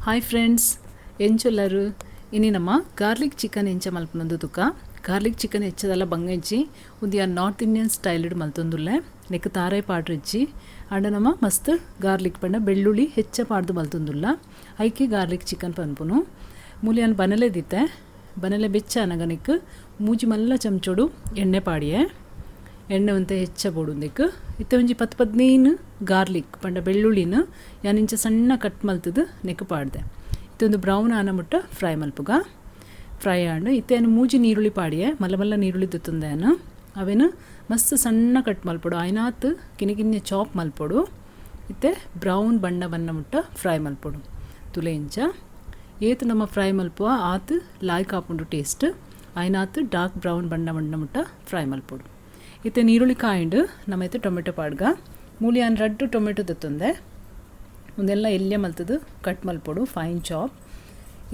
Hi friends, ಎಂಚೊಲ್ಲರು ಇನಿ ನಮ್ಮ garlic chicken ಎಂಚ ಮಲ್ಪನೊಂದು ತುಕ್ಕ. ಗಾರ್ಲಿಕ್ ಚಿಕನ್ ಹೆಚ್ಚದಲ್ಲ ಬಂಗಂಚಿ ಉಂದು north Indian style ಮಲ್ತೊಂದುಲ್ಲೆ. ನೆಕ್ ತಾರೈ ಪಾಡ್ರಿಜ್ಜಿ ಅಂಡ ನಮ್ಮ ಮಸ್ತ್ ಗಾರ್ಲಿಕ್ ಪಂಡ ಬೆಳ್ಳುಳ್ಳಿ ಹೆಚ್ಚ ಪಾಡ್ದು ಮಲ್ತೊಂದುಲ್ಲ. ಐಕೆ ಗಾರ್ಲಿಕ್ ಚಿಕನ್ ಪನ್ಪುನು. ಮೂಲಿಯನ್ ಬನಲೆ ದಿತ್ತೆ, ಬನಲೆ ಬೆಚ್ಚ ಅನಗ ನೆಕ್ ಮೂಜಿ ಮಲ್ಲ ಚಮಚೋಡು ಎಣ್ಣೆ ಪಾಡಿಯೆ. ಎಣ್ಣೆ ಒಂತೆ ಹೆಚ್ಚ ಬೋಡುಂದೆಕ್. ಇತ್ತೆ ಒಂಜಿ 10-15 ಗಾರ್ಲಿಕ್ ಪಂಡ ಬೆಳ್ಳುಳ್ಳಿನ ಯಾನಿಂಚ ಸಣ್ಣ ಕಟ್ ಮಲ್ತದು ನೆಕ್ ಪಾಡ್ದೆ. ಇತ್ತೆ ಒಂದು ಬ್ರೌನ್ ಆನ ಮುಟ್ಟ ಫ್ರೈ ಮಲ್ಪುಗ. ಫ್ರೈ ಆಂಡ್ ಇತ್ತೆ ಅನು ಮೂಜಿ ನೀರುಳ್ಳಿ ಪಾಡಿಯೆ. ಮಲ್ಲ ಮಲ್ಲ ನೀರುಳ್ಳಿ ದತ್ತೊಂದೆ ಅವೇನು ಮಸ್ತ್ ಸಣ್ಣ ಕಟ್ ಮಲ್ಪೊಡು, ಆಯ್ನಾತ್ ಕಿನ್ನಿ ಕಿನ್ನಿ ಚಾಪ್ ಮಲ್ಪೊಡು. ಇತ್ತೆ ಬ್ರೌನ್ ಬಣ್ಣ ಬಣ್ಣ ಮುಟ್ಟ ಫ್ರೈ ಮಲ್ಪೊಡು. ತುಲೆ ಇಂಚ ಏತ್ ನಮ್ಮ ಫ್ರೈ ಮಲ್ಪುವ ಆತ್ ಲಾಯ್ಕ್ ಆಪುಂಡು ಟೇಸ್ಟ್. ಆಯ್ನಾತ್ ಡಾರ್ಕ್ ಬ್ರೌನ್ ಬಣ್ಣ ಬಣ್ಣ ಮುಟ್ಟ ಫ್ರೈ ಮಲ್ಪೊಡು. ಇತ್ತೆ ನೀರುಳ್ಳಿ ಕಾಯಿಂಡು ನಮ್ಮ ಇತ್ತೆ ಟೊಮೆಟೊ ಪಾಡ್ಗ. ಮೂಲಿಯಾನ್ ರಡ್ಡು ಟೊಮೆಟೊ ದತ್ತೊಂದೆ. ಒಂದೆಲ್ಲ ಎಲ್ಯ ಮಲ್ತದು ಕಟ್ ಮಲ್ಪೊಡು ಫೈನ್ ಚಾಪ್.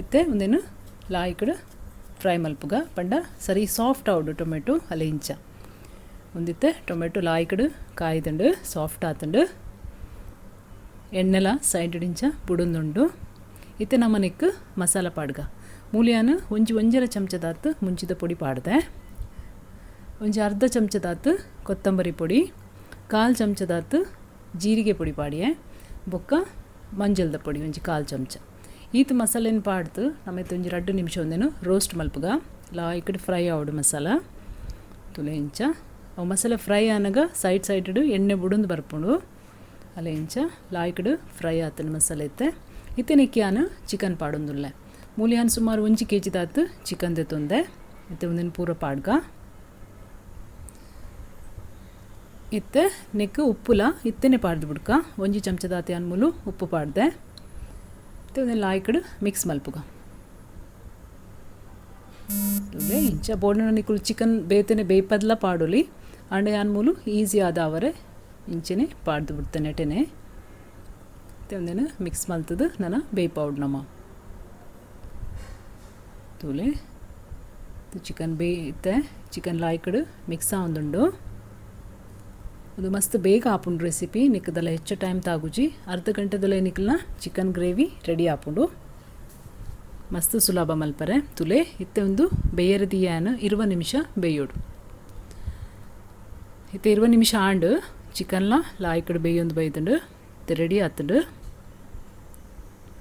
ಇತ್ತೆ ಒಂದೇನು ಲಾಯ್ಕಡ್ ಫ್ರೈ ಮಲ್ಪುಗ. ಪಂಡ ಸರಿ ಸಾಫ್ಟ್ ಆವಡು ಟೊಮೆಟೊ ಅಲೆ ಇಂಚ. ಒಂದಿತ್ತೆ ಟೊಮೆಟೊ ಲಾಯ್ಕಡ್ ಕಾಯ್ದುಂಡು ಸಾಫ್ಟ್ ಆತುಂಡು. ಎಣ್ಣೆಲ ಸೈಡ್ ಇಂಚ ಬುಡೊಂದುಂಡು. ಇತ್ತೆ ನಮ್ಮ ನೆಕ್ ಮಸಾಲ ಪಾಡ್ಗ. ಮೂಲಿಯಾನ್ ಒಂಜಿ ಒಂಜರ ಚಮಚದಾತ್ ಮುಂಚಿದ ಪೊಡಿ ಪಾಡ್ದೆ, ಒಂಜಿ ಅರ್ಧ ಚಮಚದಾತ್ ಕೊತ್ತಂಬರಿ ಪೊಡಿ, ಕಾಲು ಚಮಚದಾತ್ ಜೀರಿಗೆ ಪೊಡಿ ಪಾಡಿಯೆ, ಬೊಕ್ಕ ಮಂಜಲ್ದ ಪೊಡಿ ಒಂಜಿ ಕಾಲು ಚಮಚ. ಈತ ಮಸಾಲೆನ ಪಾಡ್ದು ನಮ್ಮೈತೆ ಒಂಜಿ 2 ನಿಮಿಷ ಒಂದೇನು ರೋಸ್ಟ್ ಮಲ್ಪುಗ. ಲಾಯ್ಕಡ್ ಫ್ರೈ ಆವಡು ಮಸಾಲ. ತುಲೆ ಇಂಚ ಅವು ಮಸಾಲೆ ಫ್ರೈ ಆನಗ ಸೈಡ್ ಸೈಡ್ ಎಣ್ಣೆ ಬುಡೊಂದು ಬರ್ಪುಂಡು. ಅಲೆ ಇಂಚ ಲಾಯ್ಕಡ್ ಫ್ರೈ ಆತನ ಮಸಾಲೆ. ಇತ್ತೆ ಇತ್ತೆ ನೆಕ್ಕಿಯಾನ ಚಿಕನ್ ಪಾಡೊಂದುಲ್ಲೆ. ಮೂಲಿಯಾನ್ ಸುಮಾರು 1 ಕೆಜಿ ದಾತ್ ಚಿಕನ್ ದೆತ್ತೊಂದೆ. ಇತ್ತೆ ಒಂದೇನು ಪೂರ ಪಾಡ್ಗ. ಇತ್ತೆ ನೆಕ್ ಉಪ್ಪುಲ ಇತ್ತೆನೆ ಪಾಡ್ದು ಬುಡ್ಕ. ಒಂಜಿ ಚಮಚದಾತಿ ಅನ್ಮೂಲು ಉಪ್ಪು ಪಾಡ್ದೆ. ಇತ್ತೆ ಒಂದೆಲ್ಲ ಲಾಯ್ಕಡ್ ಮಿಕ್ಸ್ ಮಲ್ಪುಗ. ತುಲೆ ಇಂಚ ಬೋರ್ನ ನಿಕುಲು ಚಿಕನ್ ಬೇತನೆ ಬೇಯ್ಪದ್ಲ ಪಾಡೊಲಿ. ಅಂಡ ಅನ್ಮೂಲು ಈಸಿ ಆದ ಅವರೆ ಇಂಚೆನೆ ಪಾಡ್ದು ಬಿಡ್ತೆ ನೆಟೆನೆ. ಇತ್ತೆ ಒಂದೇನು ಮಿಕ್ಸ್ ಮಲ್ತದು ನನ ಬೇಯ್ಪಾవుಡು ನಮ್ಮ. ತುಲೆ ಚಿಕನ್ ಬೇಯ್ತೆ ಚಿಕನ್ ಲಾಯ್ಕಡ್ ಮಿಕ್ಸ್ ಆವೊಂದುಂಡು. ಅದು ಮಸ್ತ್ ಬೇಗ ಆಪುಂಡು ರೆಸಿಪಿ. ನಿಕ್ಕದಲ್ಲ ಹೆಚ್ಚು ಟೈಮ್ ತಾಗುಜಿ. ಅರ್ಧ ಗಂಟೆದಲ್ಲೇ ನಿಕ್ಕಲ್ನ chicken gravy ready ಆಪುಂಡು. ಮಸ್ತ್ ಸುಲಭ ಮಲ್ಪರೆ. ತುಲೆ ಇತ್ತೆ ಒಂದು ಬೇಯರದಿಯಾನ 20 ನಿಮಿಷ ಬೇಯೋಡು. ಇತ್ತೆ 20 ನಿಮಿಷ ಆಂಡು ಚಿಕನ್ಲ ಲಾಯ್ಕಡ್ ಬೇಯೊಂದು ಬೈದುಂಡು. ಇತ್ತೆ ರೆಡಿ ಆತುಂಡು.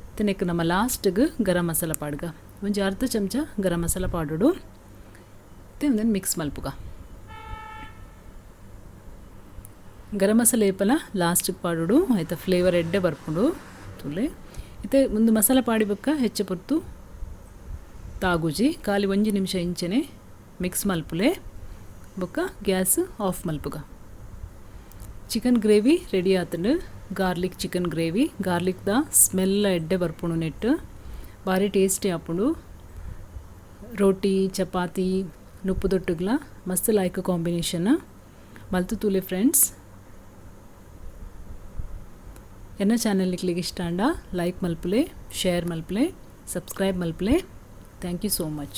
ಇತ್ತೆ ನೆಕ್ ನಮ್ಮ ಲಾಸ್ಟ್ಗೆ ಗರಂ ಮಸಾಲ ಪಾಡ್ಗ. ಒಂಜಿ ಅರ್ಧ ಚಮಚ ಗರಂ ಮಸಾಲ ಪಾಡೋಡು. ಇತ್ತೆ ಒಂದನ್ನು ಮಿಕ್ಸ್ ಮಲ್ಪುಗ. ಗರಂ ಮಸಾಲೆ ಏಪಲ ಲಾಸ್ಟಿಗೆ ಪಾಡೋಡು. ಆಯ್ತಾ ಫ್ಲೇವರ್ ಎಡ್ಡೆ ಬರ್ಪುಂಡು. ತುಲೆ ಇತ್ತೆ ಒಂದು ಮಸಾಲೆ ಪಾಡಿಬಕ್ಕ ಹೆಚ್ಚ ಪೊರ್ತು ತಾಗುಜಿ. ಖಾಲಿ 1 ನಿಮಿಷ ಇಂಚೆನೆ ಮಿಕ್ಸ್ ಮಲ್ಪುಲೆ. ಬೊಕ್ಕ ಗ್ಯಾಸ್ ಆಫ್ ಮಲ್ಪುಗ. Chicken gravy ready ಆತುಂಡು. Garlic chicken gravy. Garlic the smell ಎಡ್ಡೆ ಬರ್ಪುಂಡು ನೆಟ್ಟು. ಭಾರಿ ಟೇಸ್ಟಿ ಆಪುಂಡು. ರೋಟಿ ಚಪಾತಿ ನುಪ್ಪು ದೊಟ್ಟುಗ್ಲ ಮಸ್ತ್ ಲಾಯ್ಕ್ ಕಾಂಬಿನೇಷನ್. ಮಲ್ತು ತೂಲೆ ಫ್ರೆಂಡ್ಸ್. ಎನ್ನ ಚಾನೆಲ್ ನಿಕ್ಲಿಗೆ ಇಷ್ಟ ಅಂಡ ಲೈಕ್ ಮಲ್ಪುಲೆ, ಶೇರ್ ಮಲ್ಪುಲೆ, ಸಬ್ಸ್ಕ್ರೈಬ್ ಮಲ್ಪುಲೆ. Thank you so much.